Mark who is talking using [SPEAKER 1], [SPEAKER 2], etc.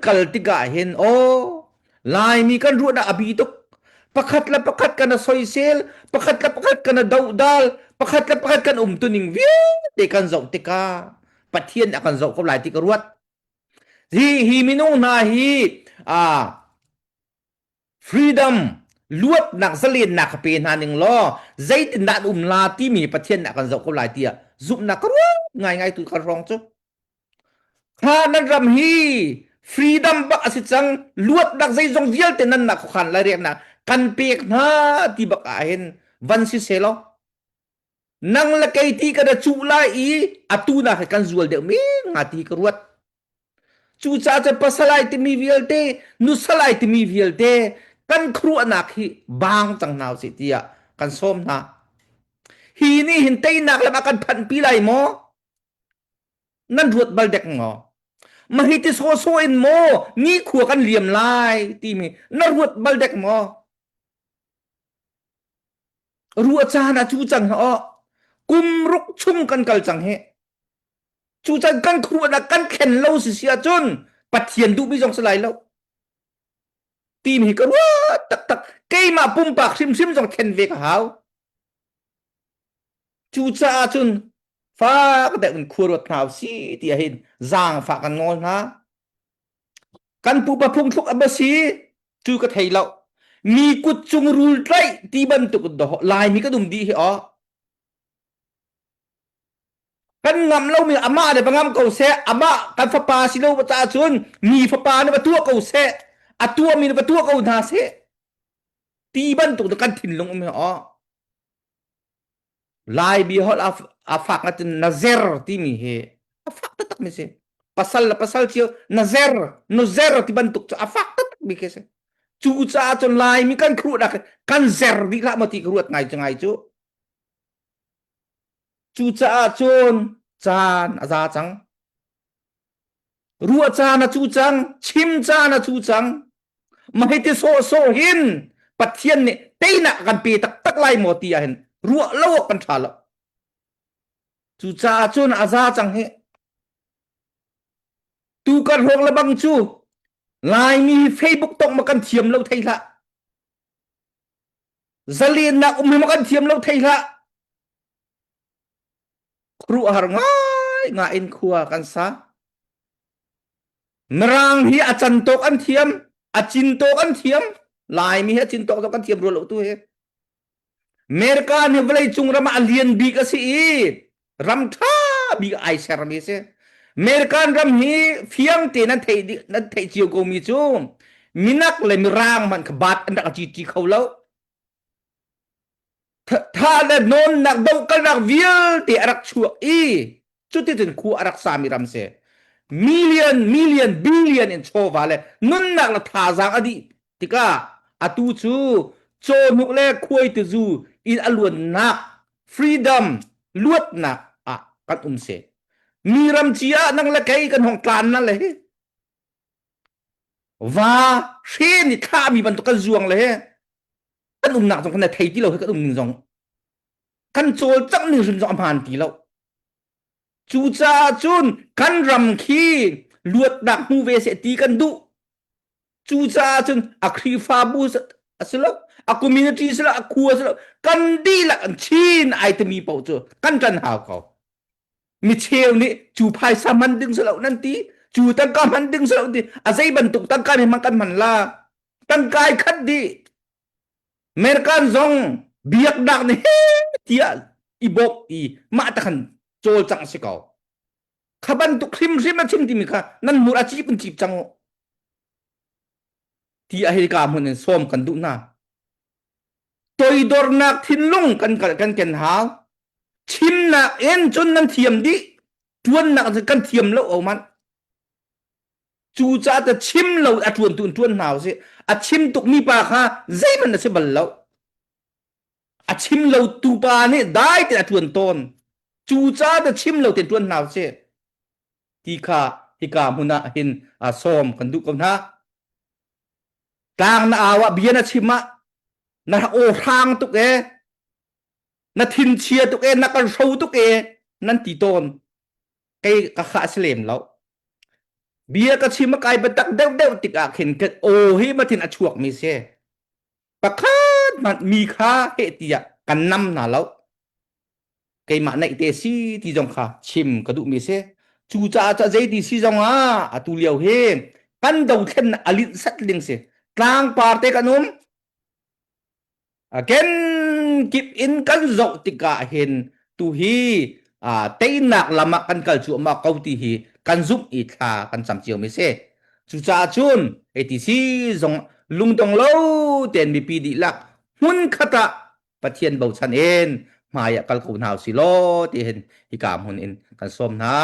[SPEAKER 1] kal tikah hin aw Laimi kan ruahnak a bi tuk pakhat le pakhat kan a soisel pakhat le pakhat kan a dohdal pakhat le pakhat kan umtuning vialte kan zoh tikah Pathian a kan zoh ko lai ti ka ruat hi hi minung hna hi a freedom luatnak zalennak ka pe hna ning law zeitindah an um la timi Pathian nih a kan zoh ko lai tiah zumhnak ka ruat ngaingai tu kan hrawng cu Kha nan ram hi freedom bak a si cang luatnak zeizong vialte nan nak khuakhan lairiaknak kan pek hna ti bak ah hin van si selaw nang le kei ti kan cuh lai i atu nak hi kan zual deuh men nga ti ka ruat cucaah cun pasal ai timi vialte nusal ai timi vialte kan khuaruahnak hi bang cang hna usih tiah kan sawm hna hi nih hin teinak lam a kan phanhpi lai maw Nan ruat bal dek maw? Mahi ti sawsawh in maw nikhua kan liam lai timi na ruat bal dek maw? Ruah caan ah cu cang ha kum ruk chung kan kal cang hi. Cu can kan khuaruahnak kan thlen lo si si ahcun Pathian duhmi zong si lai lo. Timi hi ka ruat taktak. Keimah pumpak hrimhrim zong thlen ve ka hau. Cucaah cun fak deuh in khua ruat hna usih ti ahhin zaangfah kan ngawl hna. Kan pupa phungthluk a si cu ka thei lo. Mi kut cung rul tlaih ti bantuk in Laimi kan um dih hi aw. Kan ngam lomi amah le va ngam ko seh, amah kan fapa si lo caah cun mi fapa nih va tuah ko seh, a tuahmi nih va tuah ko hna seh ti bantuk kan thinlung um hi aw. Lai bia holh a fak ahcun na zer timi hi a fak taktak mi si. Pasal le pasal cio na zer, nu zer ti bantuk cu a fak taktak mi khi si. Cu caah cun Laimi kan khuruhnak kan zer dih hlah maw ti ka ruat ngai cu ngai cu. Cucaah cun caan a za cang. Ruah caan a cu cang, chim caan a cu cang. Mah hi ti sawhsawh hin Pathian nih teinak a kan pe taktak lai maw ti ah hin ruah lo awk kan ṭha lo. Cucaah cun a za cang hi. Tu kan hrawng le bang cu Laimi hi Facebook tong ma kan thiam lo thei hlah. Zalennak um hi ma kan thiam lo thei hlah. Khuaruahhar ngai ngai in khua kan sa. Mirang hi a can tawk an thiam, a cin tawk an thiam. Laimi hi a cin tawk kan thiam rua lo tu hi. America nih vawleicung ram ah a lian bik a si i ram ṭha bik ai sermi a si. American ram hi fiang te nan theih nan theih cio ko mi cu minak le mirang hmanh kha bat an rak a ci kho lo. Tha le nawnnak dohkalnak vialte a rak chuak i cuticun khua a rak sami ram si. Million, million, billion in chawva le nunnak le thazaang a dih tikah atu cu cawhnuk le khuaitizu in a luannak freedom luatnak ah kan um si. Mi ram ci ah nang le kei kan hong tlan na le hi. Va hre nih thlahmi bantuk kan zuang le hi. Kan umnak zong kan thei ti lo hi kan um ning zong kan cawlcangh ning hrim zong a hmaan ti lo. Cucaah cun kan ram khi luatnak hmu ve seh ti kan duh. Cucaah cun a Khrihfabu a si lo, a community si lo, a khua si lo, kan dihlak an Chin ai timi paoh cu kan ṭan hau ko. Mi cheu nih cu phaisa hman ding si lo nan ti, cu tangka hman ding si lo ti, a zei bantuk tangka nih hmang kan hman la. Tangka ai khat dih. American zong biaknak nih he tiah i bawmh i mah ta khan cawlcangh si ko. Kha bantuk hrimhrim a chim timi kha nan hmur a cip in cip cang u. Ti a hika hmun in sawm kan duh hna. Toidornak thinlung kan kan ken hau. Chimnak in cun nan thiam dih. Tuannak cun kan thiam lo o man. Cucaah ta chim lo a ṭuan tu in ṭuan hna usih. A chim tukmi pa kha zeihmanh a si bal lo. A chim lo tu pa nih dai tein a ṭuan tawn. Cucaah ta chim lo tein ṭuan hna usih. Ti kha hika hmun ah hin a sawm kan duh ko hna. Tlang na au ah bia na chim ah na aw hrang tuk e na thin chia tuk e na kan hro tuk e nan ti tawn. Kei ka kha a si lem lo. Bia ka chim a kai biatak deuhdeuh tikah khin ka aw hi mathin a chuak mi si. Pakhat hmanh mi kha heh tiah kan nam hna lo. Keimah naih te si ti zong kha chim ka duh mi si. Cucaah ca zeiti si zong ah atu lio hi kan dothlennak a linh sat ling si. Tlangpar te kan um. Kenkip in kan zoh tikah hin tuhi teinak lam ah kan kal cuahmah ko ti hi kan zumh i thla kan cam cio mi si. Cucaah cun ATC zong lungdong lo tein mipi dihlak hmunkhat ah Pathian bochan in hmai ah kal ko hna usih law ti hin hika hmun in kan sawm hna.